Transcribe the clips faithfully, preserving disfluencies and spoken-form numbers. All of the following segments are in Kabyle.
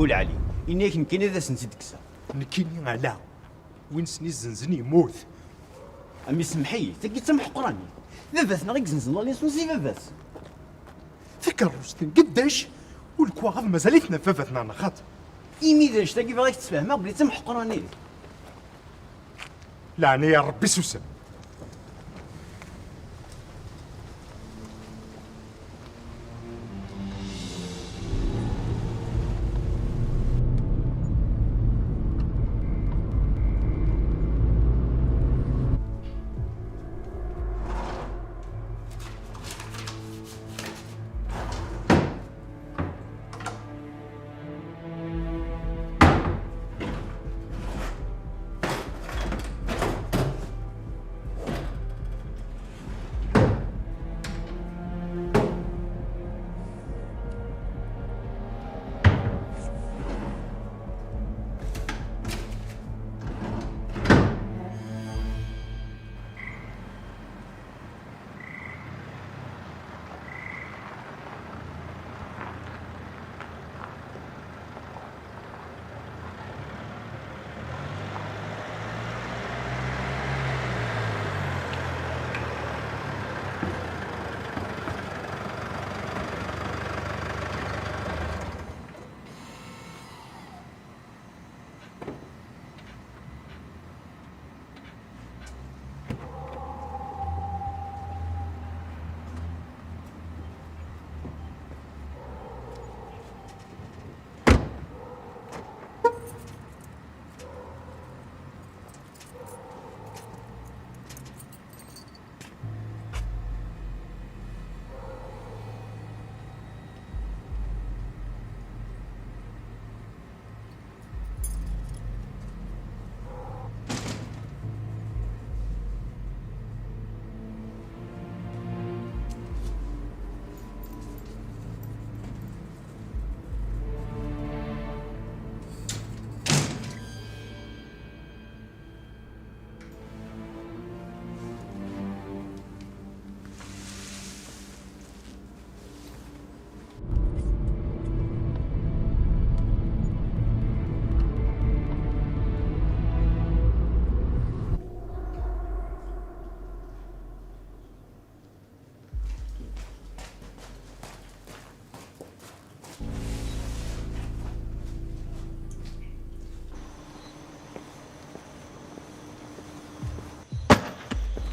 Ul Ɛli, ini-ak nekkini ad asen-tt-id-kkseɣ. Nekkini ala. Win sen-izzenzen yemmut. A mmi, semmeḥ-iyi, tagi d tameḥqranit. Baba-tneɣ i izenzen la licence i baba-s. Takerrust n geddac u lekwaɣeḍ mazal-iten ɣef baba-tneɣ neɣ xaṭi? Imi d anect-agi bɣiɣ ad k-ssfehmeɣ belli d tameḥqranit. Leɛnaya n Ṛebbi, susem.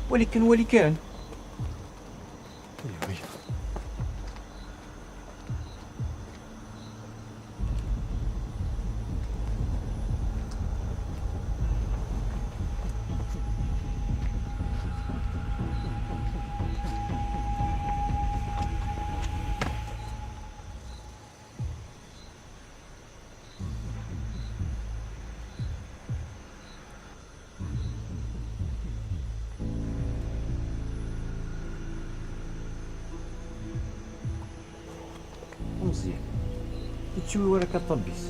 Wali kan, wali kan. Meẓyan, ur ttwi wara akka ṭṭabis.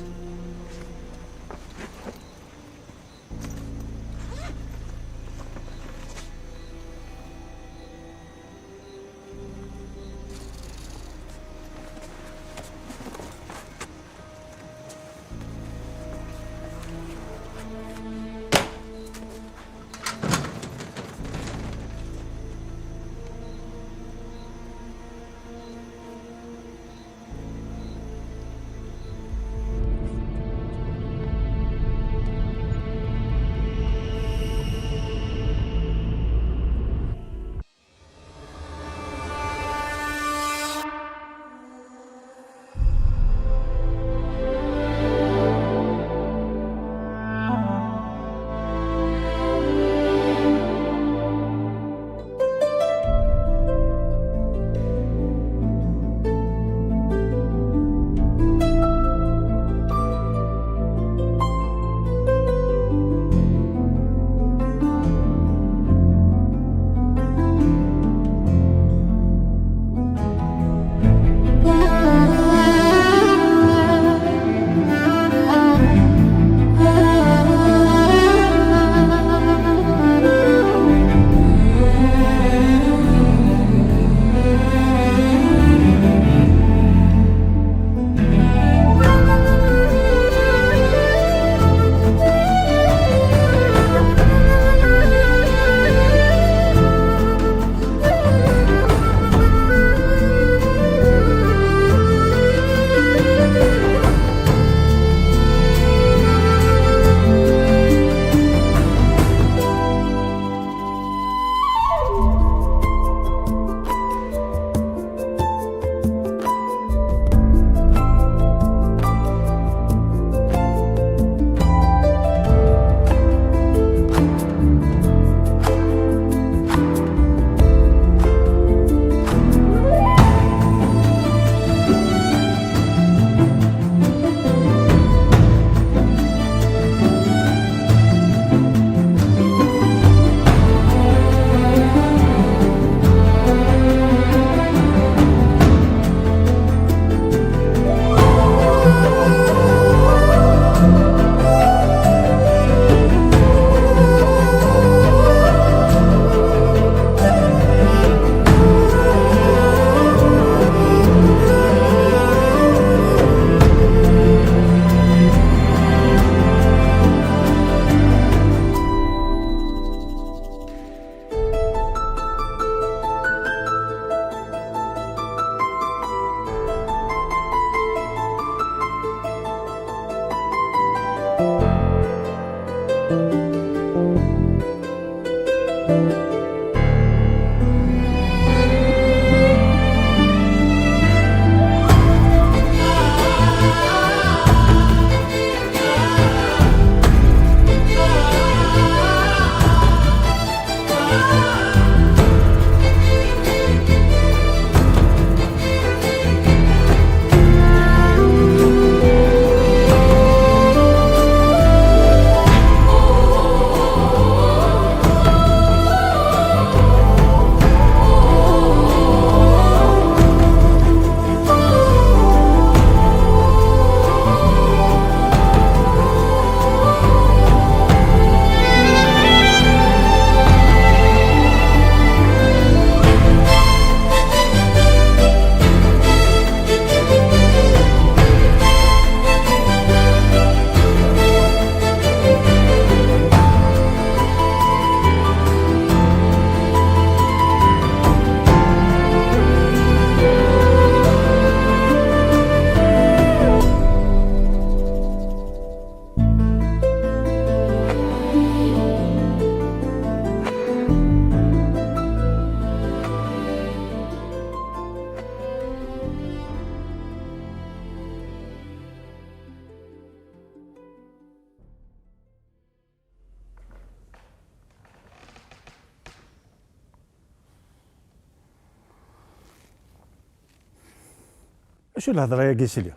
Acu lhedra-agi sliɣ?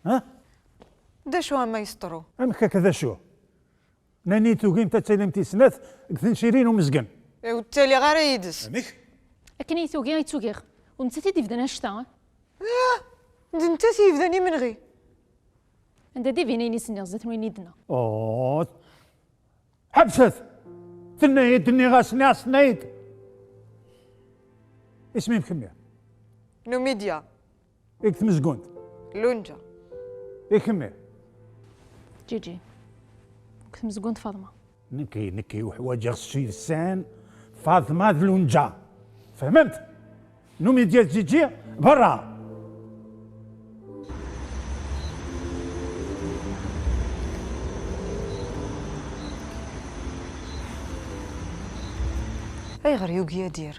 Ha? D acu a maestro? Amek akka d acu? Nnan-iyi tugimt ad talimt i snat deg tencirin umezgen. Ur ttaliɣ ara yid-s. Amek? Akken i tugi ay ttugiɣ. U nettat i d-ibdan annect-a. Ah, d nettat i yebdan imenɣi. Anda d-ibin ayen i s-nniɣ zdat n wayen i d-nniɣ? Oh, ḥebset! Tenna-yi-d, nniɣ-as, nniɣ-as, tenna-yi-d. Isem-im kemmi? Numidya. I deg tmezgunt? Lunǧa. I kemmi? Ǧiǧi. Deg tmezgunt Faḍma. Nekki, nekki uḥwaǧeɣ s isan Faḍma d Lunǧa. Fehmemt? Numidya d Ǧiǧi, berra! Ayɣer yugi ad d-yerr?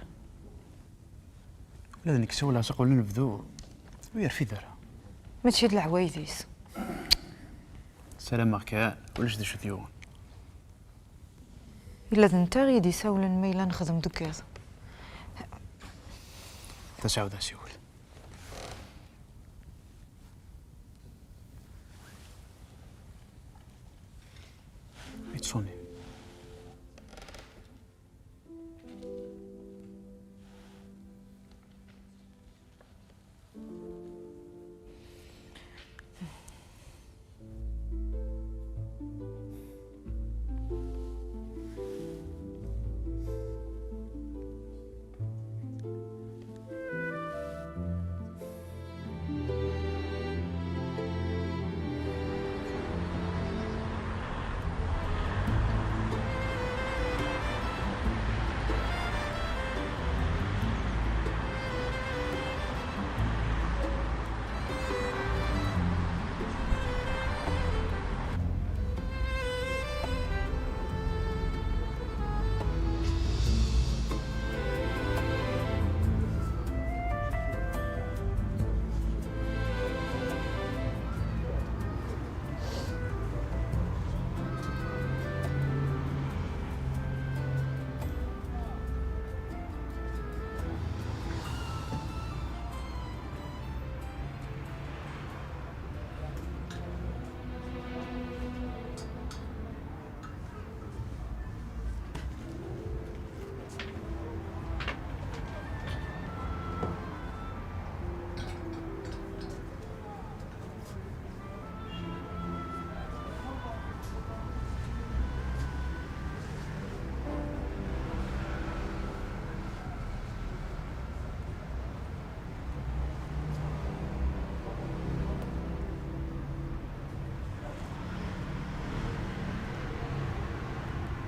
Ula d nekk ssawleɣ s aqbel n unebdu, ur yerfid ara. Mačči d leɛwayed-is. Ssarameɣ kan ulac d acu t-yuɣen. Ila d netta i d-isawlen ma yella nexdem deg yiḍ. Tasɛawda siwel. Yettṣuni.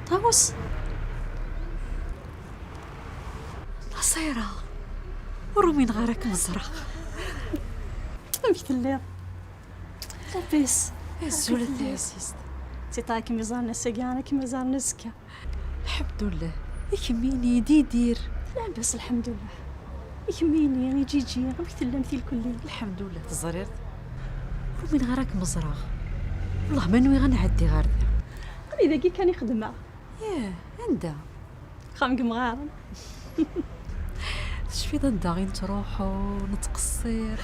Ṭawes. Laṣira, ur umineɣ ara kem-ẓreɣ. Amek telliḍ? Labas. Azul a taɛzizt. Tiṭ ara kem-iẓren ass-agi, ara kem-iẓren azekka. Lḥemdullah. I kemmini, Yidir? Labas, lḥemdullah. I kemmini, i Ǧiǧi, amek tellamt i lkulli? Lḥemdullah, teẓriḍ. Ur umineɣ ara kem-ẓreɣ. Wellah ma nwiɣ ad nɛeddi ɣer da. Aql-i dagi kan i xeddmeɣ. Yah, anda? Axxam deg Imɣaren. Tecfiḍ anda i nettruḥu, nettqeṣṣir?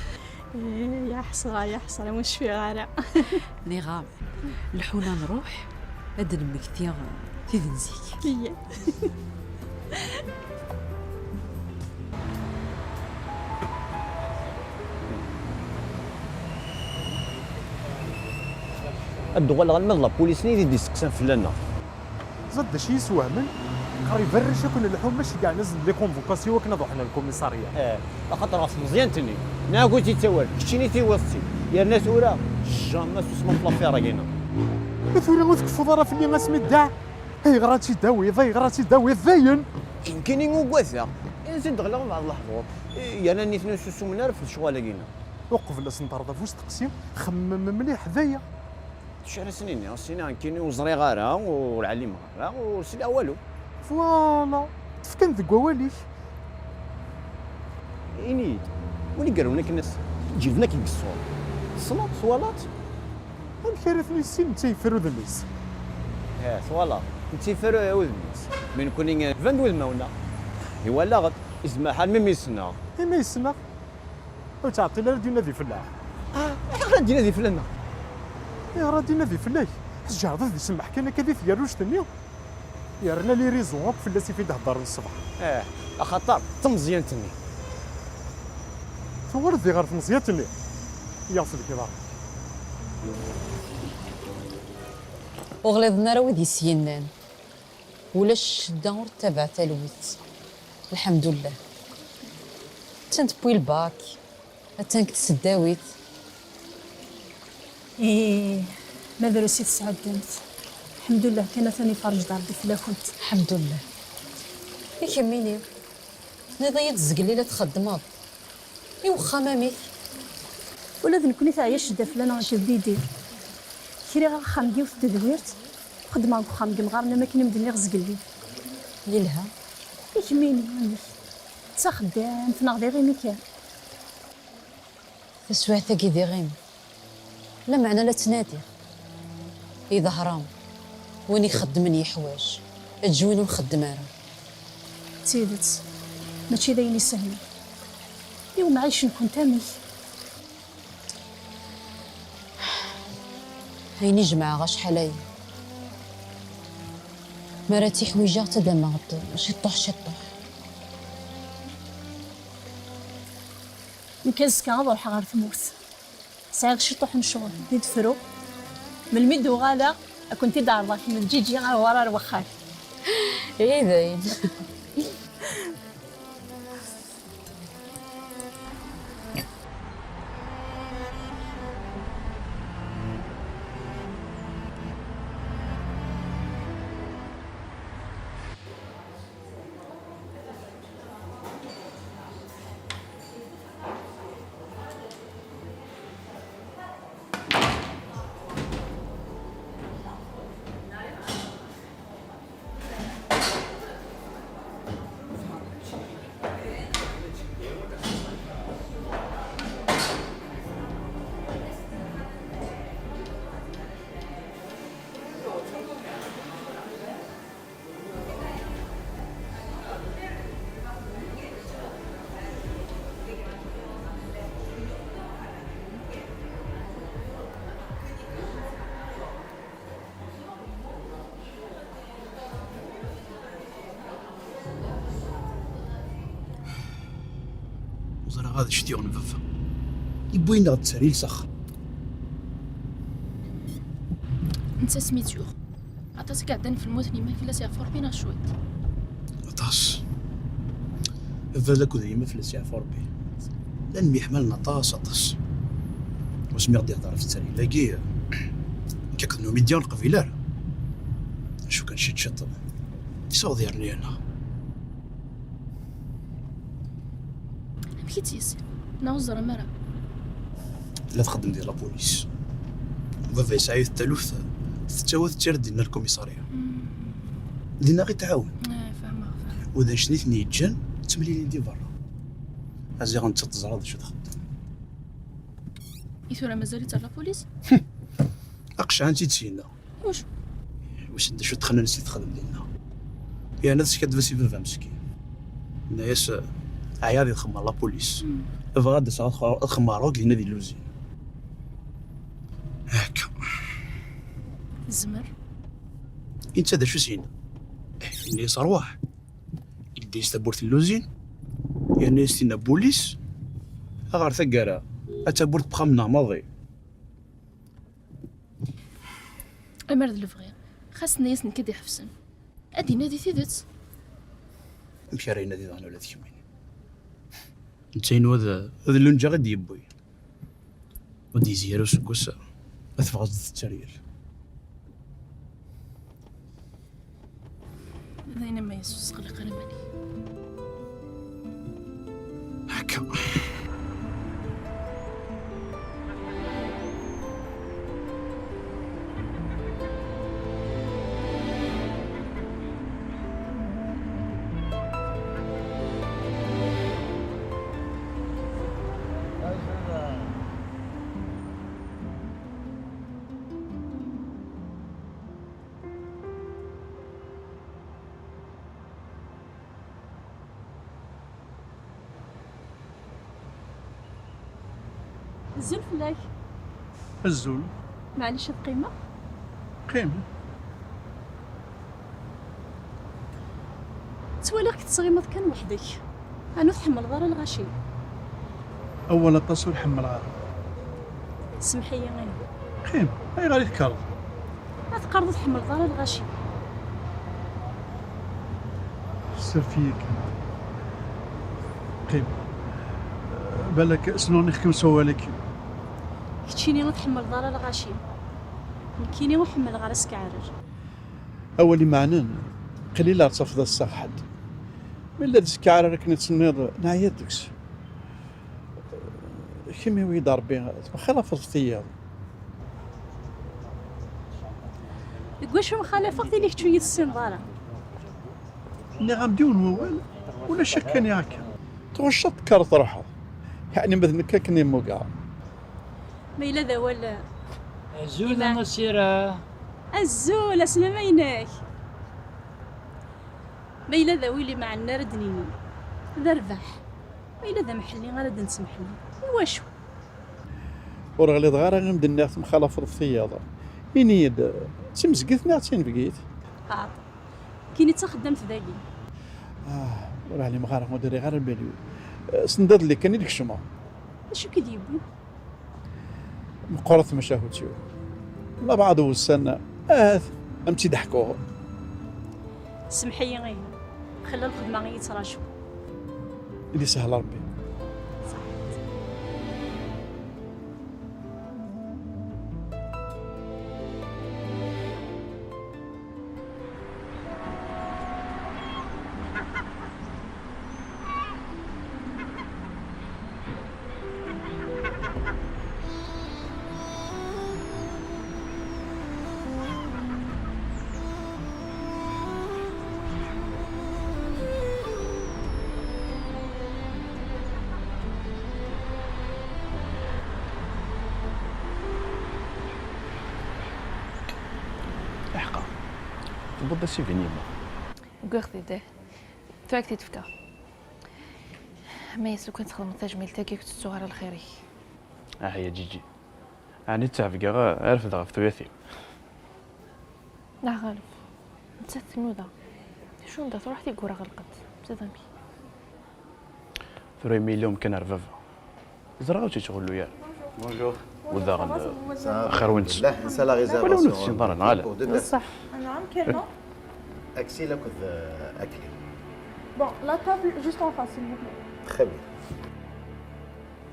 Eh, ya ḥesra, ya ḥesra, ur cfiɣ ara. Niɣam, lḥuna nruḥ, ad d-nemmekti tid n zik. Iya. Ad d-uɣaleɣ alma d lapulis-nni i d-isteqsan fell-aneɣ. Ẓad d acu i yi-iswehmen? Qrib arrac akk n lḥumac i yeɛnazen les convocations akken ad ruḥen ar lkumiṣarya. Eh, axaṭer ɣef tmeẓyant-nni, nɛawed-itt-id awal, keččini tiwiḍ-tt-id. Yerna tura, jamais susmeɣ ɣef l'affaire-agi-nneɣ. Ma tura ur tkeffuḍ ara fell-i a Smidda? Ayɣer ad tt-id-tawiḍ? Ayɣer ad tt-id-tawiḍ? Dayen! Nekkini ugadeɣ. Zid ɣleɣ mbeɛd lehdur. Yerna nitni ur susumen ara ɣef lecɣal-agi-nneɣ. Uqbel ad sen-terreḍ ɣef usteqsi, xemmem mliḥ d aya. D acu ara sen-iniɣ? As-iniɣ nekkini ur ẓriɣ ara, ur ɛlimeɣ ara, ur sliɣ walu. Voilà, tefkan deg wawal-ik. Ini-yi-d, win i yerwen akken ass, ǧilden akken deg ṣṣur. Tessneḍ, twalaḍ? Amek ara ten-issin netta yeffer udem-is? Eh, twalaḍ, netta yeffer udem-is. Mi nekkni, eh, ban-d wudmawen-nneɣ. Iwala-ɣ-d, izmer ḥal mi mi yesneɣ. Imi yesneɣ? Ur ttɛeṭṭil ara ad d-inadi fell-aɣ. Ah, ayɣer ad d-inadi fell-aneɣ? Ayɣer ad d-inadi fell-ak? Tjerrdeḍ ad isemmeḥ kan akka di tgerruct-nni? Yerna les raisons akk fell-as i fi d-heddren ṣṣbeḥ. Eh, axaṭer d tameẓyant-nni. Tuɣaleḍ di ɣer tmeẓyant-nni? Yaɣ selkeḍ ara. Ur ɣliḍen ara wid i s-yennan, ulac ccedda ur ttabaɛ talwit. Lḥemdullah. Attan tewwi lbak, attan deg tseddawit. Ih, ma drus i tesɛeddamt. Lḥemdullah kan, atan iferrej-d Ṛebbi fell-akent. Lḥemdullah. I kemmini? Tenniḍ-iyi-d zgelli la txeddmeḍ. I wexxam amek? Ula d nekkni teɛya ccedda fell-aneɣ akked Didi. Kriɣ axxam deg yiwet n tedwirt, xeddmeɣ deg uxxam deg yemɣaren am akken i m-d-nniɣ zgelli. Yelha. I kemmini, amek? D taxeddamt neɣ d iɣimi kan? Taswiɛt-agi d iɣimi. Lameɛna la ttnadiɣ. Iḍher-am, win ixeddmen yeḥwaǧ, eǧǧ win ur nxeddem ara. D tidet, mačči d ayen isehlen. I umɛic-nkent amek? Ayen i jemɛeɣ acḥal aya. Mi ara tt-ḥwijeɣ ttaddameɣ-d ciṭṭuḥ ciṭṭuḥ. Nekk azekka ad ruḥeɣ ɣer tmurt. Sɛiɣ ciṭuḥ n ccɣel di d-fruɣ. Melmi d-uɣaleɣ, ad kent-id-ɛerḍeɣ kemm d Ǧiǧi ɣer uɣar ar wexxam. Ihi dayen. Ur ẓriɣ ara d acu i t-yuɣen baba. Yewwi-aneɣ-d ttaril s axxam. Netta asmi tt-yuɣ. Aṭas i iɛeddan ɣef lmut n yemma-k, fell-as yeɛfu Ṛebbi neɣ cwiṭ? Aṭas. Baba akked yemma fell-as yeɛfu Ṛebbi. Llan myeḥmalen aṭas, aṭas. Wasmi i ɣ-d-ihder ɣef ttaril-agi, nekk akked Numidya ur neqbil ara. Acu kan ciṭ ciṭ, yessaweḍ yerna-yaneɣ. Amek i tt-yessiɣ? Neɣ ur teẓram ara? Tella txeddem di la police. Baba yesɛa yiwet taluft, tettawi-t tettarra dinna lkumisarya. Mm. Dinna i tɛawen. Eh, fehmeɣ, fehmeɣ. U d annect-nni i ten-yeǧǧan ttemlilin di berra. Aziɣ nettat teẓra d acu txeddem. I tura mazal-itt ar la police? Aqecɛan-tt-id syenna. Wacu? Wissen d acu ttxemmimen i texdem dinna. Yerna teskaddeb-as i baba meskin. Tenna-yas, "Ɛyiɣ di txemmer la police. Hmm. Bɣiɣ ad d-aseɣ ad xemmeɣ, ad xemmeɣ dinna di lluzin." Akka. Tezmer. Inta d acu s-yenna? Eh, yenna-yas, "Rwaḥ." Yeldi-yas tawwurt n lluzin. Yerna-yas tinna n wul-is. Ɣer taggara, ad tawwurt n wexxam-nneɣ maḍi. Amer d lebɣi, xas tenna-yas nekk ad iḥebsen, ad d-inadi tidet. Amek ara inadi daɣen ula d kemmini? Netta yenwa d, d lunǧa i d-yewwi. Ur d-yezzi ara useggas, ad teffeɣ-as-d tetteryel. D ayen am ayen ur sqelliq ara iman-ik. Akka. Azul fell-ak. Azul. Maɛlic ad qqimeɣ? Qqim. Ttwaliɣ-k tettɣimiḍ kan weḥd-k. Ɛni ur tḥemmleḍ ara lɣaci? Awal aṭas ur ḥemmleɣ ara. Semmeḥ-iyi ihi. Qqim, ayɣer i tekkreḍ? Ma teqqareḍ ur tḥemmleḍ ara lɣaci. Sserf-iyi kan. Qqim. Balak snuɣniɣ-kem s wawal-agi. Keččini ur tḥemmleḍ ara lɣaci. Nekkini ur ḥemmleɣ ara askeɛrer. Awal imeɛnen, qlil ar tafeḍ assaɣ ḥedd. Ma yella d askeɛrer akken i d-tenniḍ, neɛya deg-s. Kemm iwi-d Ṛebbi, temxalafeḍ f tiyaḍ. Deg wacu mxalafeɣ tili kečč ur yi-tessineḍ ara? Nniɣ-am-d yiwen wawal, ulac akka niɣ akka. Tɣucceḍ tekkreḍ truḥeḍ. Yeɛni ma d nekk akken i mmugeɣ. Ma yella d awal. Azul a Masira. Azul, aslama-inek. Ma yella d awal imeɛnen ara d-nini, d rrbeḥ. Ma yella d amḥelli ara d-nessemḥelli, iwacu? Ur ɣliḍeɣ ara i m-d-nniɣ temxalafeḍ f tiyaḍ. Ini-yi-d, d timezgit neɣ d tinebgit? Qqar. Kini d taxeddamt dagi. Ah, ur ɛlimeɣ ara, ur d-rriɣ ara lbal-iw. S ndiḍelli kan i d-kecmeɣ. D acu i k-id-yewwin? Meqqret tmacahut-iw. Labɛaḍ wussan, ahat, am tt-id-ḥkuɣ. Semmeḥ-iyi ihi. Xilla lxedma i yi-ttraǧu. Ad isahel Ṛebbi. Iḥqa, tewweḍ-d asivi n yemma. Wwiɣ-t-id, ih. Tura ad k-t-id-fkeɣ. Mayes, lukan txedmeḍ tajmilt-agi, ur k-ttettuɣ ara lxir-ik. Ah ya Ǧiǧi, ɛni ttɛebgiɣ a refdeɣ ɣef tuyat-im? Neɣ ɣalef, nettat tnuda. Acu anda truḥ tiggura ɣelqent, amek? Tura imi yella umkan ar baba. Ẓriɣ ur tt-yettɣullu ara. Bonjour. U daɣen, ça va, axir win alhamdulillah, nsa la réservation. Wala ur tessineḍ ara, neɣ ala? Pour deux personnes. Bessah. Anɛam, quel nom? Aksil akked, euh, Akli. Bon, la table juste en face, s'il vous plaît. Très bien.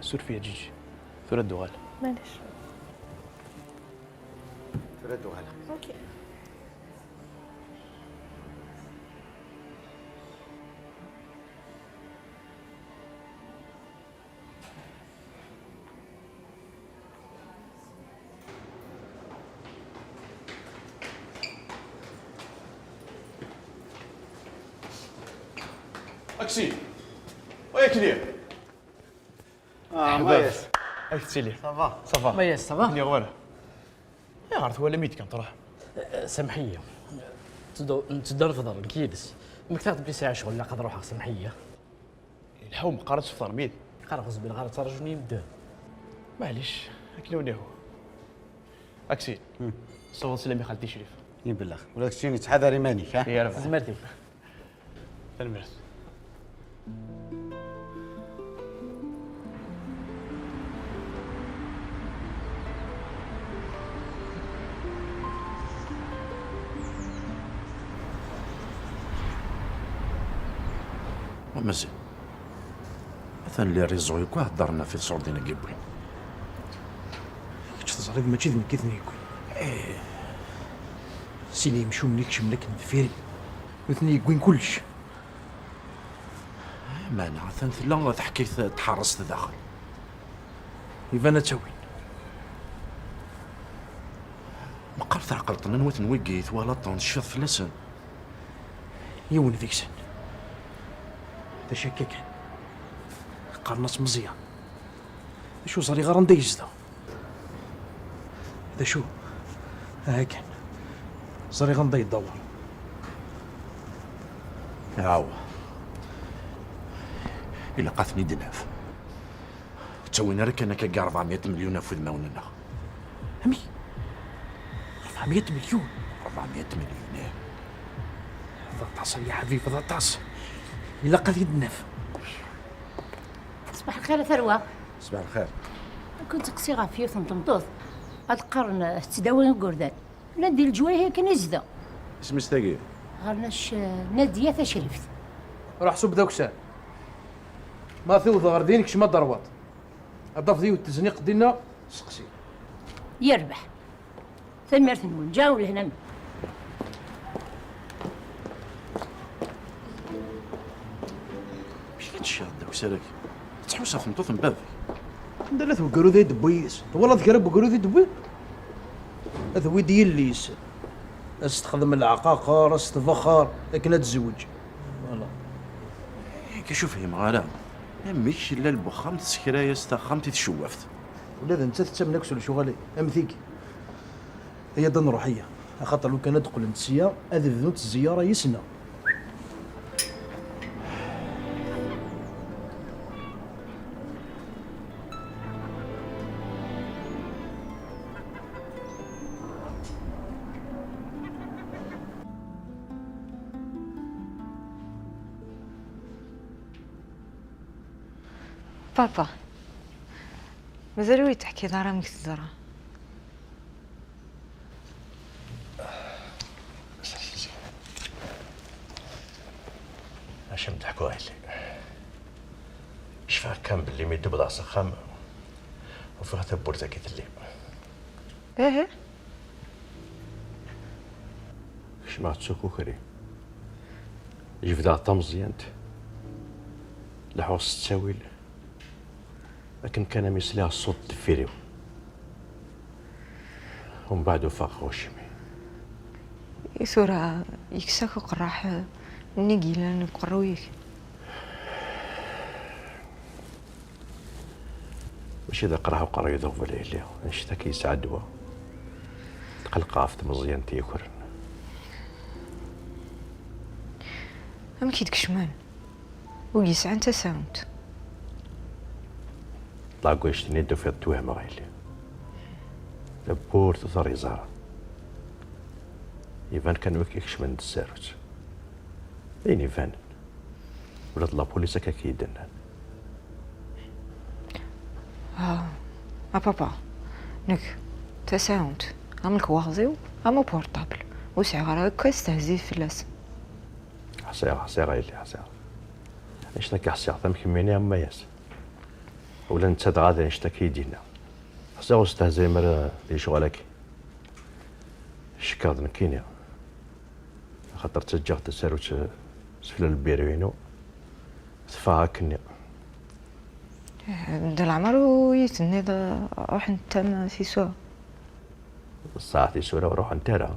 Suref-iyi a Ǧiǧi. Tura ad d-uɣaleɣ. Maɛlic. Tura ad d-uɣaleɣ. Ok. Aksil! Ay Akli! Ah, Mayes. Ak tettili. Ça va? Ça va. Mayes, ça va? Lliɣ wala. Ayɣer twalam-iyi-d kan truḥem? Eh, samḥ-iyi. Nteddu, nteddu ad nefḍer nekk yid-s. Mmektaɣ-d belli sɛiɣ ccɣel, ilaq ad ruḥeɣ, samḥ-iyi. Yelḥa umeqqar ad tefḍrem yid-i. Qqareɣ ur zmireɣ ara, ttraǧun-iyi medden. Maɛlic, akken ur nihu. Aksil, sawḍ sslam i xalti Crif. Ibellex. Ula d keččini ttḥadar iman-ik, ha? Tezmer-ik. Tanemmirt. A Maziɣ, atan les réseaux akk heddren ɣef tṣurdin i yewwin. Kečč teẓriḍ mačči d nekk i ten-yewwin. Eh, sin yemcumen i kecmen akken deffir-i, nutni yewwin kullec. Meɛna atan tella teḥkayt tḥerrest daxel. Iban ad tt-awin. Meqqar tɛeqleḍ-ten anwa-ten wigi twalaḍ-ten tecfiḍ fell-asen? Yiwen deg-sen. D acu akka kan. Qqaren-as Meẓyan. D acu ur ẓriɣ ara anda yezdeɣ. D acu? Aha kan. Ẓriɣ anda yeddawer. Awa. Ilaq ad ten-id-naf. D Ttawin ara kan akka deg ṛebɛemya milyun ɣef wudmawen-nneɣ. Amek? Ṛebɛemya milyun? Ṛebɛemya milyun, ih. D aṭas, ay aḥbib, d aṭas. Ilaq ad t-id-naf. Ṣbaḥ lxir a tarwa. Ṣbaḥ lxir. Ad kent-seqsiɣ ɣef yiwet n tmeṭṭut. Ad qqaren tettdawi igerdan. Nadi leǧwayeh akken i zdeɣ. Isem-is tagi? Ɣer Nac-, Nadiya Tacrift. Ruḥ ṣub d akessar. Ma tiwḍeḍ ɣer din, kcem ad d-terwaḍ. Ad tafeḍ yiwet tezniqt dinna, seqsi. Yerbeḥ. Tanemmirt-nwen, ǧǧa lehna-nwen. Amek i tecciḍ deg usarag? Tettḥussu ɣef tmeṭṭut n baba-k. Anda la tbegrud ay d-tewwi yis? Twalaḍ kra n wegrud i d-tewwi? Ad tewwi-d yelli-s. Ad s-texdem leɛqaqer, ad s-tbexxer, akken ad tezweǧ. Voilà. Yak ur fhimeɣ ara. Amek lal n wexxam tessekra-yas taxxamt i tcewwaft? Ula d nettat tettamen akk s lecɣal-agi, am tigi. Aya-d ad nruḥ, aya. Axaṭer lukan ad d-qqlent sya, ad bdunt zziyaṛa yis-neɣ. Papa, mazal ur yi-d-teḥkiḍ ara amek teḍra. Acu am-d-ḥkuɣ a yelli? Cfiɣ kan belli mi d-wwḍeɣ s axxam, ufiɣ tawwurt-agi telli. Aha. Kecmeɣ d tukukri. Jebdeɣ tameẓyant. Leḥḥuɣ s ttawil. Akken kan am sliɣ ṣṣut deffir-iw. Umbeɛd ufiɣ ɣuccem-i. I tura, yekkes-ak uqerraḥ nnig yellan deg uqerruy-ik? Mačči d aqerraḥ uqerruy d uɣbel a yelli, annect-a akka yesɛa ddwa. Tqelleq ɣef tmeẓyant yukren. Amek i d-kecmen? Ur yesɛan tasawent. Ṭlagwect-nni d-tufiḍ twehmeɣ a yelli. Tawwurt ur terriẓ ara. Iban kan wi k-ikecmen d tsarut. D ayen ibanen. Ula d lapulis akka k-yi-d-nnan. Ah, a papa, nekk, tasawent, am lekwaɣeḍ-iw, am uportable, ur sɛiɣ ara akk astehzi fell-asen. Ḥṣiɣ, ḥṣiɣ a yelli, ḥṣiɣ. Annect-a akka ḥṣiɣ-t am kemmini am mayas. Ula netta dɣa d annect-a akka i d-yenna. Ḥṣiɣ ur stehzayem ara di lecɣal-agi. Cekkeɣ d nekkini. Axaṭer ttaǧǧaɣ tasarut sufella n lbiru-inu, teffeɣ akkenni. Eh, d leɛmer ur yi-tenniḍ, eh, ruḥent-am tisura? Ṣṣeḥ, tisura ur ruḥent ara.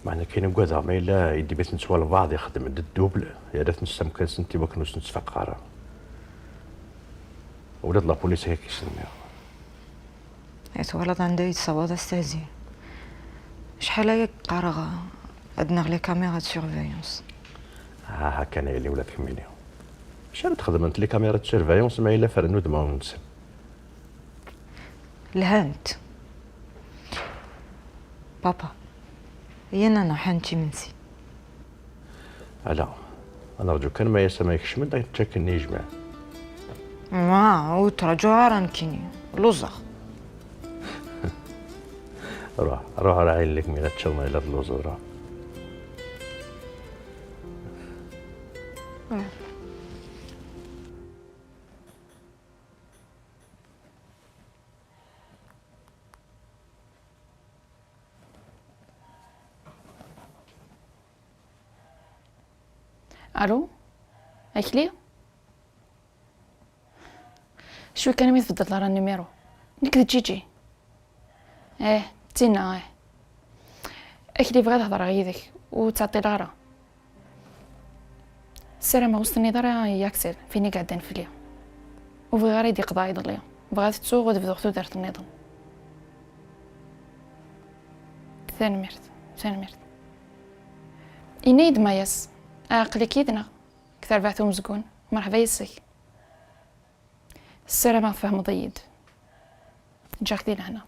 Meɛna kan ugadeɣ ma yella yeddem-itent walbeɛḍ, ixeddem-d ddubl, yerra-tent s amkan-nsent i wakken ur sent-ttfaqeɣ ara. Ula d lapulis akka k-s-nniɣ. Eh, twalaḍ anda i tessawaḍ astehzi? Acḥal aya qqareɣ ad naɣ les caméras de surveillance. Ah, kan a yelli, ula d kemmini. Acu ara d-xedment les caméras de surveillance ma yella ferren udmawen-nsen? Lhant. Papa, yya-n ad nruḥ ad nečč imensi. Ala, ad nerǧu kan ma yas ama kecmen-d akken ččakken-nni yejmaɛen. Ma, ur ttraǧuɣ ara nekkini, luẓeɣ. Ruḥ, ruḥ, ruḥ, ayen lek mi ad teččeḍ ma yella telluẓeḍ, ruḥ. Allô? Akli? Cwi kan mi tbeddleḍ ara nnumiru. Nekk d Ǧiǧi. Ih, d tinna, ih. Akli, bɣiɣ ad hedreɣ yid-k, ur ttɛeṭṭileɣ ara. Ssarameɣ ur s-tenniḍ ara i Yaksel f ayen i iɛeddan fell-i. Ur bɣiɣ ara i d-iqḍeɛ iḍelli. Bɣiɣ ad t-ttuɣ, ad bduɣ tudert nniḍen. Tanemmirt, tanemmirt. Yenna-yi-d Mayas, aql-ik yid-neɣ deg terbaɛt umezgun. Merḥba yes-k. Ssarameɣ tfehmeḍ-iyi-d. Ǧǧiɣ-k di lehna.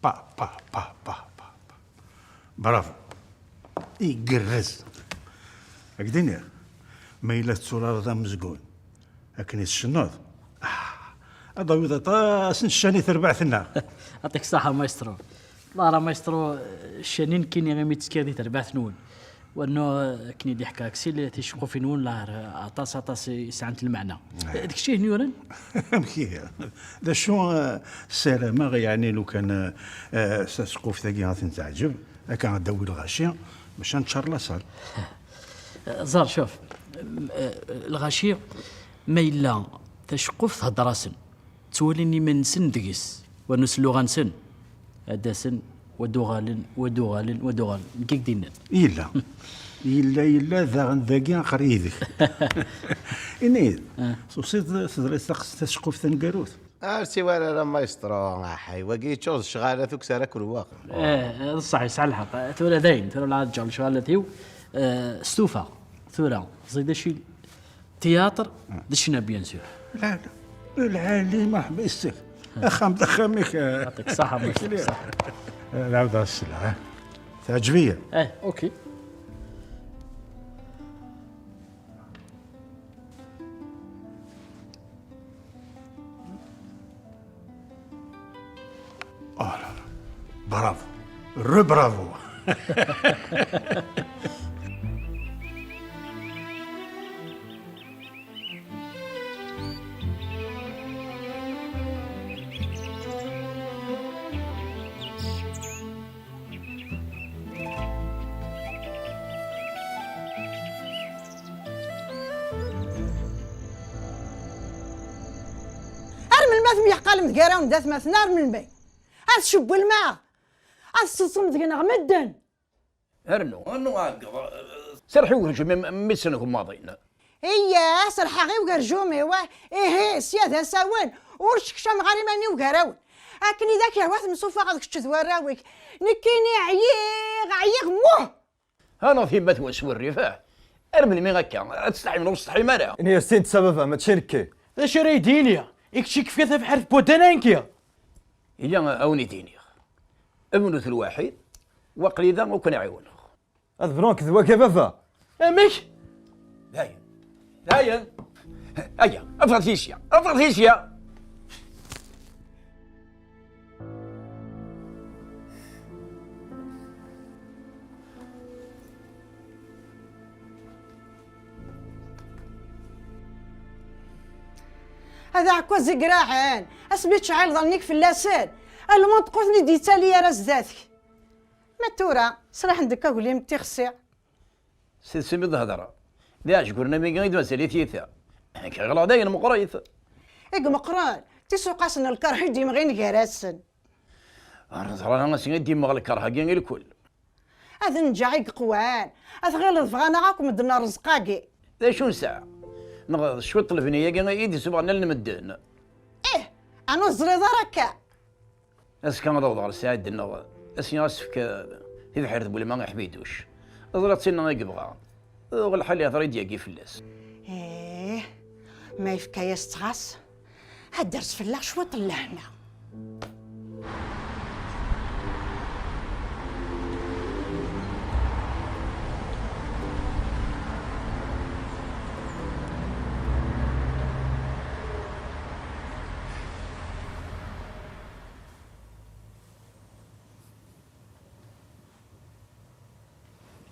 Pa, pa, pa, pa, pa, pa. Bravo. Igerrez. Ad k-d-iniɣ, ma yella tetturareḍ amezgun akken i tcennuḍ, ah, ad tawiḍ aṭas n ccan i terbaɛt-nneɣ. Yɛṭik ṣṣeḥḥa, maestro. Ḍara, maestro, ccan-i nekkini imi ttekkiɣ di terbaɛt-nwen. Wannu, akken i d-iḥka Aksil, ticeqqufin-nwen lehher aṭas, aṭas i sɛant lmeɛna. D kečč i ten-yuran? Amek ihi? D acu, eh, ssarameɣ, yeɛni, lukan, eh, eh, s-, taceqquft-agi ad ten-teɛǧeb, akka ad d-tawi lɣaci, maca neččar lasal. Ẓer, cuf, eh, lɣaci, ma yella taceqquft, hedder-asen. Ttwalin iman-nsen deg-s, wannu s lluɣa-nsen, ad d-asen, wa d-uɣalen, wa d-uɣalen, wa d-uɣalen. Nekk i k-d-yennan. Yella. Yella, yella, daɣen dagi aql-i yid-k. Ini-d, ah, tusiḍ teḍra-d taqs-, taceqquft taneggarut? Ar ssiwar ara, maestro, aḥay, wagi yeččur d ccɣal, a tukksa ara k-rewwaɣ. Eh, d ṣṣeḥ, yesɛa lḥeqq. Tura dayen, tura la ǧǧeɣ lecɣalat-iw, eh, stufaɣ. Tura, teẓriḍ acu i-, tiyatr d ccna, bien sûr. Lɛali, lɛali, merḥba yes-k. Axxam d axxam-ik. Yɛṭik ṣṣeḥḥa, ma yɛṭik ṣṣeḥḥa. Lɛawd ɣer sselɛa. Teɛǧeb-iyi. Eh, ok. Oh là là. Bravo. Re bravo. Ar melmi ad temyeḥqalem gar-awen d atmaten? Ar melmi? Ad tcewwlem-aɣ? Ad teṣṣum deg-neɣ medden? Rnu, rnu ɛeggeḍ. Serreḥ i ugerjum-im, mmi-s n ugemmaḍ-in. Eyyah, serḥeɣ i ugerjum-iw, ah, ihi, sya d asawen, ur ttkeccmeɣ ara iman-iw gar-awen. Akken i d ak-yehwa temsufaɣeḍ kečč d warraw-ik. Nekkini ɛyiɣ, ɛyiɣ, muh! Anaɣ timatwa s wurrif, ah! Ar melmi akka? Ad tsetḥim neɣ ur tsetḥim ara? Ini-as tin d sababa, mačči nekki. D acu ara yi-d-yini? I kečč i yefka tabḥirt n waddal a nekki? Ila a wen-id-iniɣ. Bnut lwaḥid, waqli da ur ken-ɛiwneɣ. Ad bnuɣ nekk d wagi a baba. Amek? Dayen. Dayen. Aya, afeɣ-t-id sya. Afeɣ-t-id sya. Ad aɛekkaz i iraɛen, asmi tceɛɛileḍ allen-ik fell-asen, lmunṭeq ur ten-id-yettali ara zdat-k. Ma tura, sraḥen-d akk aglim n tixsi. S tismi d-hedreɣ. D iɛejguren am wigi i d-mazal i tyita. Nekk ɣileɣ dayen meqqrit. I imeqqren, tisuqas n lkerh i d-yemɣin gar-asen. Ur neẓra asmi i d-yemmeɣ lkerh-agi i lkul. Ad nǧeɛ i yeqwan. Ad tɣileḍ bɣan-aɣ akk medden rrezq-agi. D acu nesɛa? Neɣ d cwiṭ n lebni-agi i d-yessebɣen allen n medden? Ih, ɛni ur teẓriḍ ara akka? Azekka ad awḍeɣ ɣer Saɛid-nneɣ, ad s-iniɣ ad s-tefk, eh, tibḥirt n welma i Ḥmiduc. Ẓriɣ d tinna i yebɣa. Uɣ lḥal ihder-iyi-d yagi fell-as. Ih, ma yefka-yas-tt ɣas. Ad d-ters fell-aɣ cwiṭ n lehna.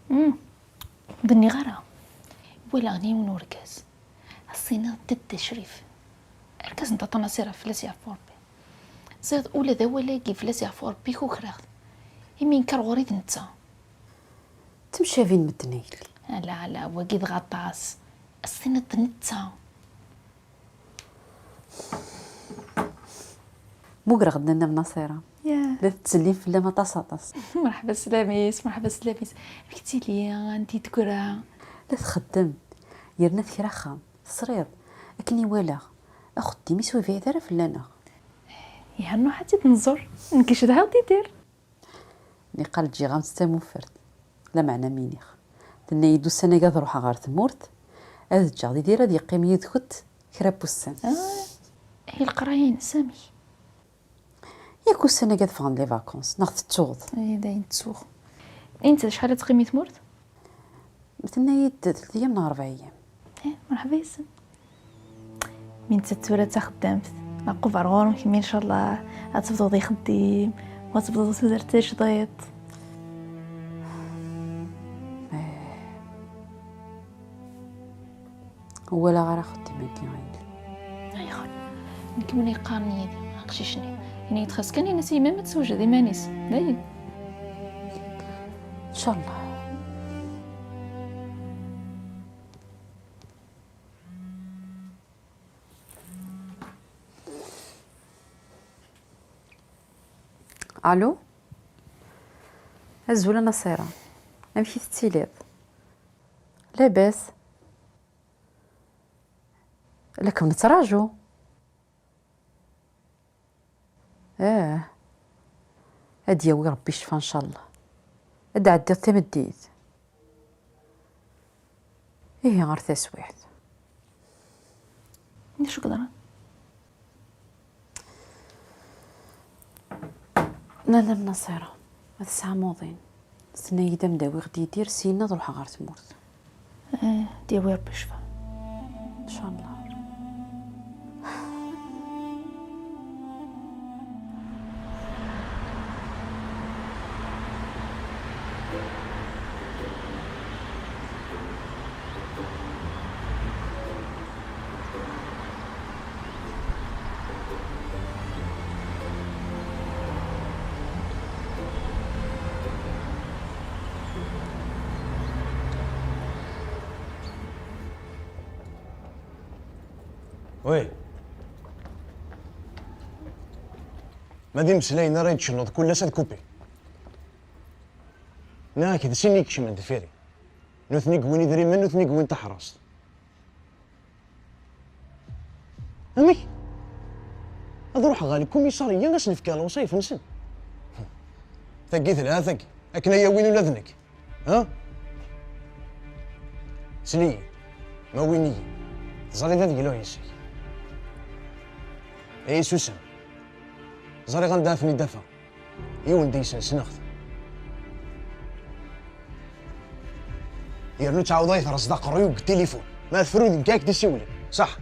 Hmm. D-nniɣ ara. Walaɣ yiwen urgaz. As-tiniḍ d Dda Crif. Argaz n Ṭaṭa Nasir fell-as yeɛfu Rebbi. Ẓriɣ ula d awal-agi fell-as yeɛfu Rebbi kukraɣ-t. Imi yenker ɣur-i d netta. Ttemcabin medden a yelli. Ala, ala, wagi dɣa aṭas. As-tiniḍ d netta. Mugreɣ-d nanna Naṣira. Yah. La tettsellim fell-am aṭas, aṭas. Merḥba sslam-is, merḥba sslam-is. Amek ttili, anda i d-teggra? La txeddem. Yerna tekra axxam. Tesriḍ. Akken i walaɣ. Axeddim-is ur yebɛid ara fell-aneɣ. Yah, nruḥ ad tt-id-nẓur. Nekk cedhaɣ Didir. Niqal ǧǧiɣ-am-tt d tamufert. Lameɛna mi niɣ. Tenna-yi-d ussan-agi ad ruḥeɣ ɣer tmurt, ad ǧǧeɣ Didir ad yeqqim yid-kent kra n wussan. Ah, i leqraya-ines amek? Yak ussan-agi ad ffɣen les vacances, neɣ tettuḍ? Ay, dayen ttuɣ. I netta d acḥal ad teqqim i tmurt? Tenna-yi-d tlata yyam neɣ rebɛa yyam. Eh, merḥba yes-sen. Mi nettat tura d taxeddamt, naqub ar ɣur-m kemmi, ncallah ad tebduḍ ixeddim, u ad tebduḍ tudert tajdiṭ. Eh. Ur walaɣ ara axeddim-agi, a yelli. Ayɣer? Nekk win yeqqaren yid-i, aqcic-nni. Ini-yi-d xas kan, ini-as i yemma-m ad tessewjed iman-is. Dayen. Ncallah. Allo? Azul a Naṣira. Amek i tettiliḍ? Labas. La kem-nettraǧu. Ah. Ad d-yawi Rebbi ccfa, ncallah. Ad d-ɛeddiḍ tameddit. Ihi, ɣer taswiɛt. D acu yeḍran? Nanna Naṣira, tesɛa amuḍin. Tenna-yi-d ad m-d-awiɣ Didir, syenna ad ruḥeɣ ɣer tmurt. Eh, d-yawi Rebbi ccfa. Ncallah. Oui. Ma d imeslayen ara yi-d-tecnuḍ kul ass ad kupi. Nniɣ-ak d sin i ikecmen deffir-i. Nutni i yewwin idrimen, nutni i yewwin taḥraṣt. Amek? Ad ruḥeɣ ɣer lkumisariya, ad sen-fkeɣ lewṣayef-nsen. Tagi telha, tagi. Akken ad yi-awin ula d nekk. Ha? Sel-iyi, ma awin-iyi. Teẓriḍ ad gluɣ yes-k. Ay susem. Ẓriɣ anda ad ten-id-afeɣ. Yiwen deg-sen ssneɣ-t. Yernu ttɛawḍeɣ-it reẓd aqerruy deg tilifun. Ma tefru deg ak d-isiwlen. Ṣaḥ.